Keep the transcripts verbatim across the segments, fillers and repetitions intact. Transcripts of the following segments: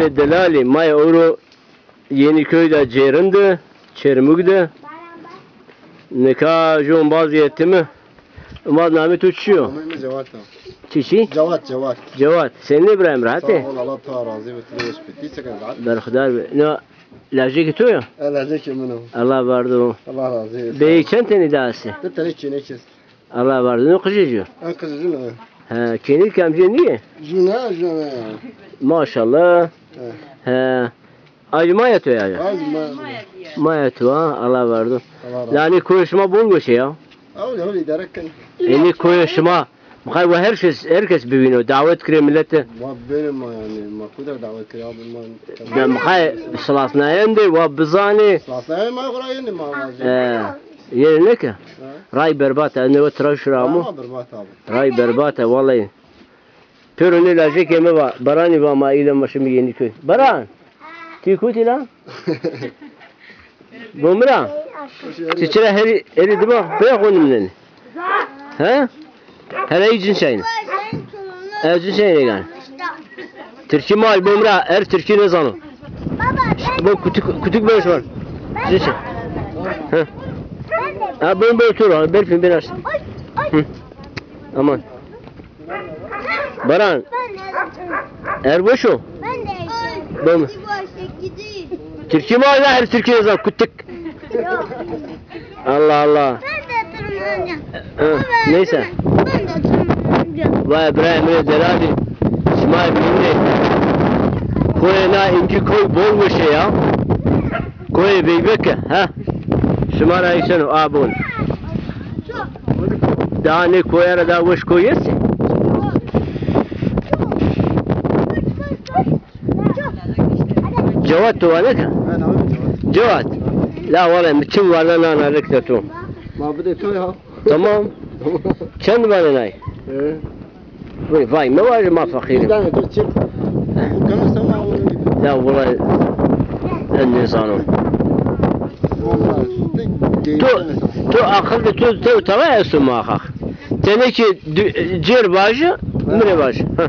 Delalî, ma yê ewro Yeniköy de cêrin de, Çermug de. Nika ju embaz yetimi. Embaz, namê to çi yo? Namê mi Cevat o. Çi çi? Cevat, Cevat. Cevat. Senîn ê birayê mi, rehet ê? Sağ ol, Allah ta razî be, ti de weş be. Ti çikin, rehet? Berxudar be. Na lajekê to yo? E, lajekê min o. Allah verdo. Allah razî be. Beyî çend tenî de estê? Di tenî kênekî est. Allah verdo. No qijê ci yo? En qijê ci no. He, kênî kemcê nîyê? Ju ne, ju ne ya. Maşallah. He. He. Ay, maya to ya. Ay, ma- Maya to ha, Allah verdo. Allah razı olsun. Yanî koyê şima bol weş ê ya. Ew ya, îdare ken. Yanî koyê şima, mixay wa her kes, her kes bivîno, dawet kirê milete. Ma bêrê ma yanî, ma kuda dawet kirê abi ma. De mixay silasnayen de wa bizanê. Silasnayen ma xura yenî ma vazê. E, yere neke. Ha? Ray berbat e, ne we tira şura amo. Ama berbat abi. Ray berbat e, vallahi. Pêro nê lajekê mi va, Baranî va ma île ma şimi Yeniköy. Baran! Ti kotî la? Bomira! Ti çira herî, herî dima pê xo nimnenî? He? Hele î cin çayne. E, cin çayne gan. Tirkî mal Bomira, her Tirkî nêzano. Bo kutuk, kutuk ben şuan. Cin çay. He. Ha, ben, ben otur, ben, ben, ben aç. Hı. Aman. Baran. Her weş o? Bom. Tirkî mi ya, her Tirkî nêzan, kutik. Allah Allah. Ha, neyse. Vay birayê mi delalî. Şima bînê. Koyê na, îngî koy bol weş ê ya. Koyê Beybeke, ha? Şima ra îseno, a bon. Daha nê koya ra daha weş koy estê? Cevat to vanê ke? Ha, namê mi Cevat. Cevat. La wele mi çim varna nana rikte to. Ma bidê to ya. Tamam. Çend vanê nay? E. Vay, vay, mevajî, ma feqîr îme. Dane to çi? Kana sema o. Ya wele ez nêzano. To, to aqil de to, to tava esto muhaqqaq. Tenê ki dü-, cêr vajî, mi rê vajî. Ha.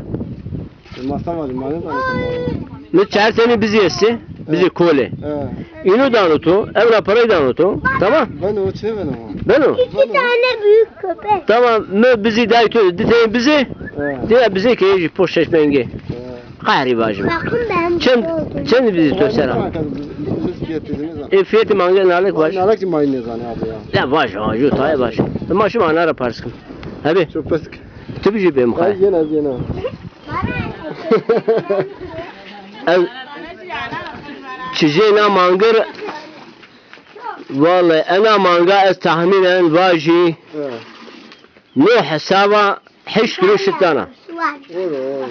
Ma sema, ma nêzano. Mi çar tenî bizî estê, bizî kolê. He. Îno dano to, ewna perey dano to. Tamam? Beno, çi beno? Beno? İki tane büyük köpek. Tamam, mi bizî day to, di tenî bizî. He. Dîya bizî ke ê jî poşt şeş mengê. He. Qehrî vajîme. Bakın ben. Çend, çend bizî to sera? Ê fiyetî manga nalek vaj. Nalek jî ma nêzanê abi ya. Ya vaj, ha, ju tayê vaj. Ma şima ana ra pers kim. Hebî. Çok pesik. Ti bijî bê mixay. Ay, yena, yena. Ez çijê na mangir, vallahi ena manga ez tahmînen vajî, he, no hesaba heşt kîlo şit dana. Olo, olo.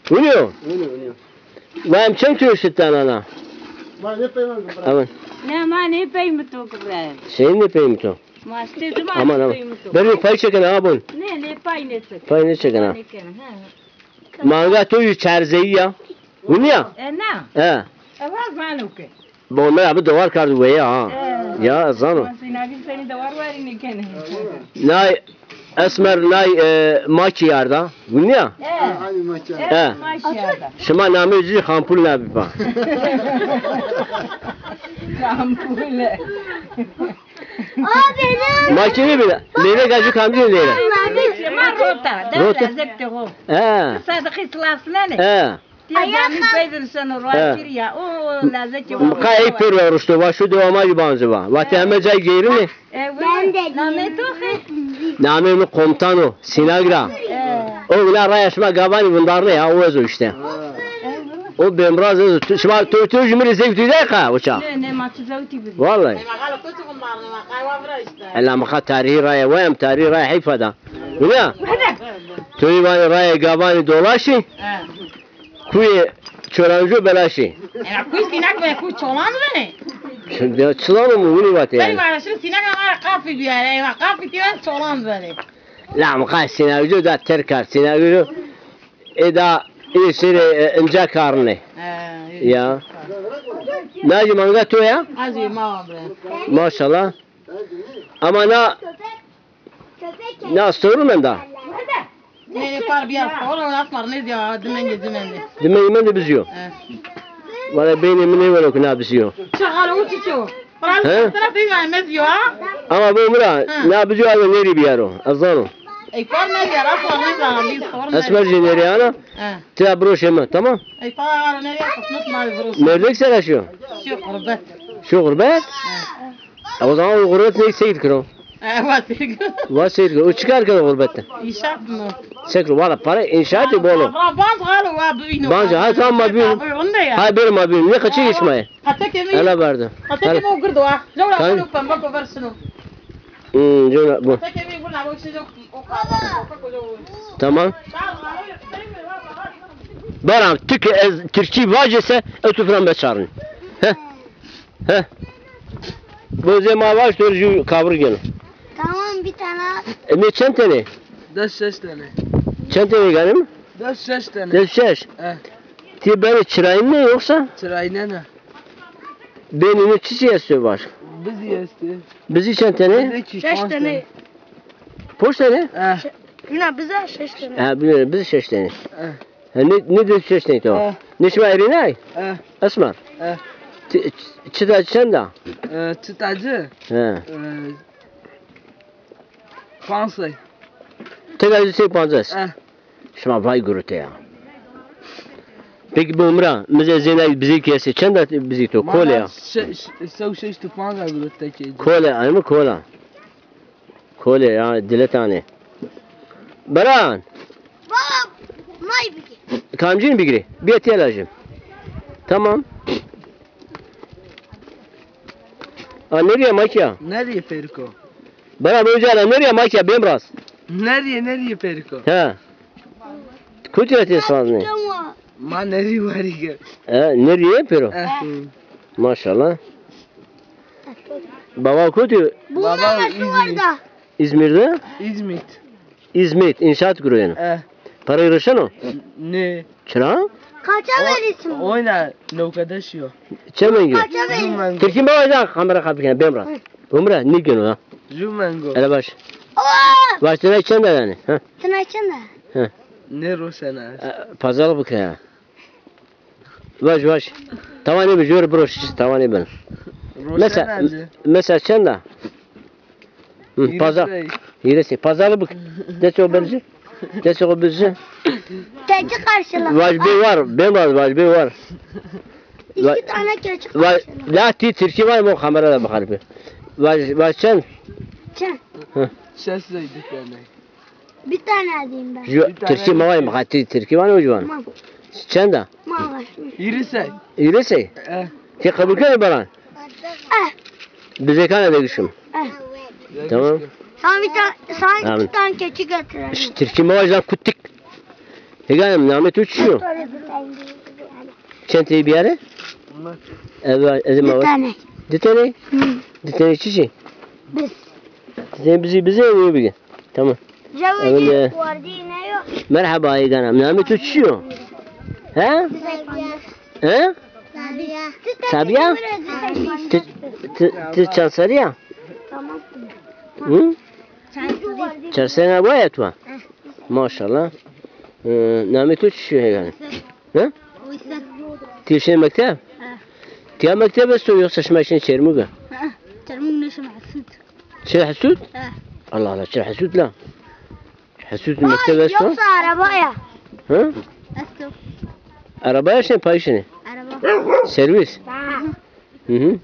Winî yo? Winî, winî. Wa em çend kîlo şit dana na? Ma nêpeyma. Aman. Ne, ma nêpeyma to ki bre. Sey nêpeyma to? Ma stê dima. Aman, aman. Nêpeyma to. Berê pay çekene ha bon. Ne, ne pay nêçekene. Pay nêçekene ha. Nêkene, he. Manga to yî çerzeyî ya. Winî ya? E, na. He. E, va zano ke. Bo me abi dewar kard weye ha. E. Ya, zano. Ma sînagî senî dewar warî nêkenê. Nay, Esmer, nay, e, makî yarda. Winî ya? E. E. E. Makî yarda. Şima namê ci Xampul nabî pa. Xampule. Makî nêbî. Leylek a ci kamcî leylek? Ma rota. Rota. He. Sadiqî silasnenê. He. Tiya camî pey de niseno, roa kir ya. O lazekî. Mixay ey pêro ruşto, va şu dewa ma jî banci va. Vatê heme cay geyrinê. E, namê to xê? Namê mi Komutan o, Sînag ra. E. O wina raya şima gavanî vindarnê ya, o ez o îşte. O bêmraz ez o. Tu, şima to, to jî mi rê zewtî day qa o ça? Ne, ne, ma çi zewtî bidî. Vallahi. Ela mixa tarîhî raya, wa em tarîhî raya heyfa da. Wina? To yî vanê raya gavanî dolaşî. He. Kuyê Çoranco belaşî. Ena kuy Sînag be, kuy Çolan be. Ya Çolan mı, wini vatê yani? Bey vara şu Sînag ma ra qafî biyare, ena qafî tiyan Çolan be. La mixay Sînagco da ter kar, Sînagco. E da, e sere, e, inca karne. He. Ya. Naci manga to ya? Azî ma bre. Maşallah. Ama na, na soru menda. Nê, nê, par bîya sor, o Esmer nêdîya, dimengê ci mendê. Dimengê mendê bizîyo. He. Valla beynê mi nêweno ke na bizîyo. Çi hal o, çi ço? He? Taraf bî mezîyo, ha? Ama bo mi ra, he, na bizîyo, ayo nêrî bîyaro. Ez zano. Ey, par nêdîya, Esmer nêdîya, bî sor. Esmer jî nêrî ana. He. Tira biro şê mi, tamam? Ey, par nêdîya, qismet ma biro. Mêrdek sera şîyo? Şîyo xurbet. Şîyo xurbet? He. E, o zaman o xurbet ney seyr kiro. E, wa seyr kiro. Wa seyr kiro. O çi kar keno xurbet de? İnşaat mı? Sekro, valla para inşaatî bol o. Banc halo wa bîno. Banc, ha, tamam, ma bîno. Ha, bêro ma bîno. Ne kaçı geçmeye? Hatta kemi. Ela verdi. Hatta kemi o girdo ha. Lewra kalo pembe kover şino. Hmm, cona bu. Hatta kemi bu na bu şey yok. Tamam. Baran, tu ke ez Tirkî vajê se, ez tu filan beçarin. He? He. Bo zê ma vaj, to rê jû kavir geno. Tamam, bir tane at. E, nê çend tenê? Des şeş tenê. Çend tenê ganim? Des şeş tenê. Des şeş. E. Ti benê çirayîne yoksa? Çirayîne ne? Benê nê çiçî esto vaj? Bizî estê. Bizî çend tenê? Bizî kî şeş tenê. Poş tenê? E. Yine bize şeş tenê. Ha, bizî şeş tenê. E. Ha, ne, ne de şeş tenê to? E. Ne şima erînay? E. Esmer. E. Çi, çita çend a? E, çita ci? He. E, panc sey. Teka ci sey pancas. E. Şima vay gurute ya. Peki bo mi ra, mi zê zênay bizî kî estê, çend a bizî to? Kole ya. Sew şeşt û panc a gurute kî. Kole, ay mi kola. Kole ya, dile tanê. Baran. Bab, may bigir. Kamcîn bigirê? Bîya tîya lajim. Tamam. A, nerîye makya? Nerîye periko? Baran, bo uca ra nerîye makya, bêm rast. Nerîye, nerîye periko? He. Kotî ra tê saznê? Ma nerî warî ke. E, nerîye pêro? E. Maşallah. Baba kotî? Baba İzmir. İzmir de? İzmit. İzmit, inşaat guroyeno. E. Parayî rişeno? Nê. Çira? Kaça verirsin? Oyna nokada şiyo. Çend mengo? Kaça verirsin? Tirkî ma vaja kamera kapı kene, bêm ra. Bêm ra, ne geno ha? Ju mengo. Hele baş. Baş, tine çend a yanî? Ha? Tine çend a? Ha. Ne roşena? E, pazarlık bike ya. Vaj, vaj. Tawanê bi jor bro şiş tawanê bin. Mesela, mesela çend a? Hı, pazar. Hîrê sey. Pazarlık bik. Deso berci. Deso berci. Keçi karşıla. Vaj bê war, bê vaj, vaj bê war. İki tane keçi karşıla. La ti Tirkî var mı, kamera da bakar bir. Vaj, vaj çend? Çend? Hı. Şeş ley bir tane. Bir tane alayım ben. Ju, Tirkî mavay mı? Ti Tirkî var mı ciwan? Tamam. Çend a? Mavay. Hîrê sey. Hîrê sey? Eh. Ti qebul kenî Baran? Eh. Bizêkan de gişim. Eh. Tamam. Sana bir tane, sana iki tane keçi getirelim. Tirkî mavay jan kutik. Heganim, namê tu çi yo? Çend tey biyare? Evet, ez ma. Di tane. Di tane? Hı. Di tane çiçî? Biz. Di tane bizi, bizi mi bigi? Tamam. Cevizî wardî ne yo? Merhaba Aygan am. Namê tu çi yo? He? He? Sabiya. Sabiya? Ti, ti, ti çend serrî ya? Tamam. Hı? Çend serrî? Çend serrî ya tu? Hı. Maşallah. Ee, namê tu çi yo Aygan? He? Ti şinê mekteb? He. Tiya mekteb esto yoksa şima şinê Çermûg a? He, Çermûg nêşime, Hesûd. Şinê Hesûd? He. Allah Allah, çi Hesûd la? Hesûd mekteb esto? Yoksa arabaya? He? Esto. Arabaya şinê, payî şinê? Araba. Servîs? He. Hı hı.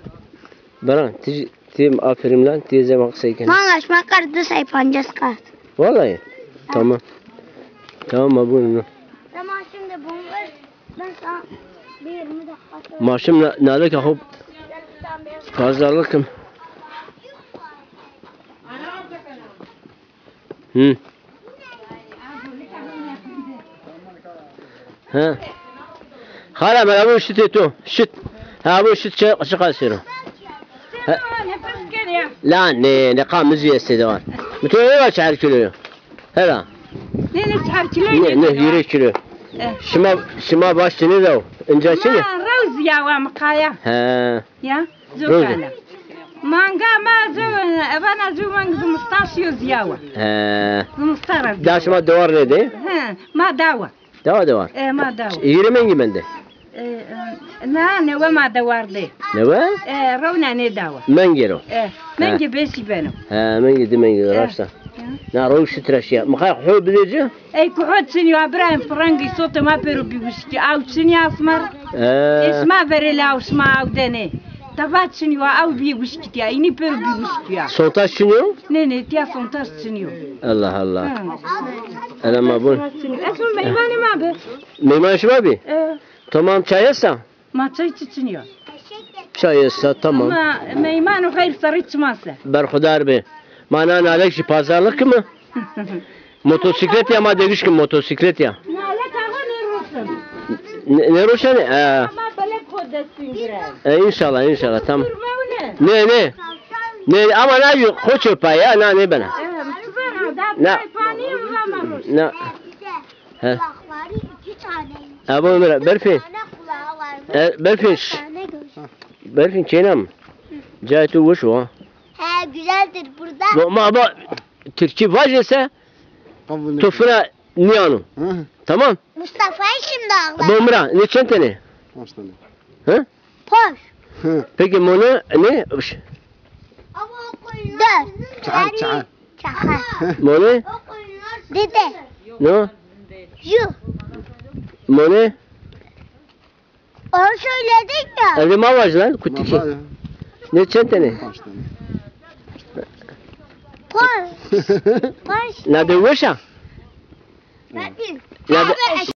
Baran, ti, ti aferin lan, ti zê ma qisey kenê. Valla şima kar di sey pancas kar. Vallahi? Tamam. Tamam, ma bunu. Tamam, şimdi bunu ver. Ben sana bir yirmi dakika sonra. Ma şim na-, nalika xo pazarlık kim. Hı. He. Xala, mera bu şitê to. Şit. Ha, bu şit çi, çi qasêro? He. La ne, ne qamizî estê de var. Mi to eva çar kilo yo. Hela. Ne, ne çar kilo. Ne, ne, hîrê kilo. Eh. Şima, şima baş çinê de o. Inca çinê? Ma rewz ya wa mıkaya. He. Ya, zokana. Manga ma zû, evana zû mang zimistan şîyo zîyawa. He. Zimistan ra zîyawa. Da şima dewar nêdê? He, ma dawa. Dawa dewar? E, ma dawa. Hîrê mengî mendê? E, e, na, newe ma dewar dê. Newe? E, rewna nêdawa. Mengê ro? E, mengê beşî beno. He, mengê di mengê, raşt a. Ya. Na, rew şitreşîya. Mixay xo bidê ci? Ey kuho çinî yo, Îbrahîm, firengî sotê ma pêro bî wişkî, aw çinî asmar. Ee. Ê şima verê la aw şima aw denê. Teba çinî yo, aw bî wişkî tîya, înî pêro bî wişkî ya. Sontaj çinî yo? Nê, nê, tîya sontaj çinî yo. Allah Allah. Ha. Ela ma bun. Esma meymanê ma bi. Meyman şima bî? E. Tamam, çay esta? Ma çay çi çinî yo. Çay esta, tamam. Ama meyman û xeyr serrî çiman se. Berxudar bê. Ma na nalek jî pazarlix kimi? Motosîklet ya ma degîş kim, motosîklet ya. Nalek axa nêroşen. Nê, nêroşen? E. Ama belek xo destîn giren. E, înşallah, înşallah, tamam. Dur mewne. Nê, nê. Nê, ama na jî xo çöpa ya, na nêbena. E, çi bena, da. Na. Pay panî ama roş. Na. He. Kulakları iki tane. Abo Ömer, Berfin. Bir tane kulağı var. E, Berfin, şş. Bir tane gözü. Berfin, çêna mi? Cayê to weş o ha. He, güzeldir burada. Bo, ma ba, Tirkî vajê se, to fina nîyano. Hı. Tamam? Mustafa'yı şimdi ağlar. Bo mi ra, nê çend tenê? Paç tane. Hı? Poş. Hı. Peki mone ne? Dört. Çaha, çaha. Çaha. Mone? Dede. No? Ju. Mone? Onu söyledin ya. Elde ma vaj lan, kutiki. Ma vaj. Ne çend tenê? Paç tane. Poş. Poş. Na de weşa? Ne bileyim. Na de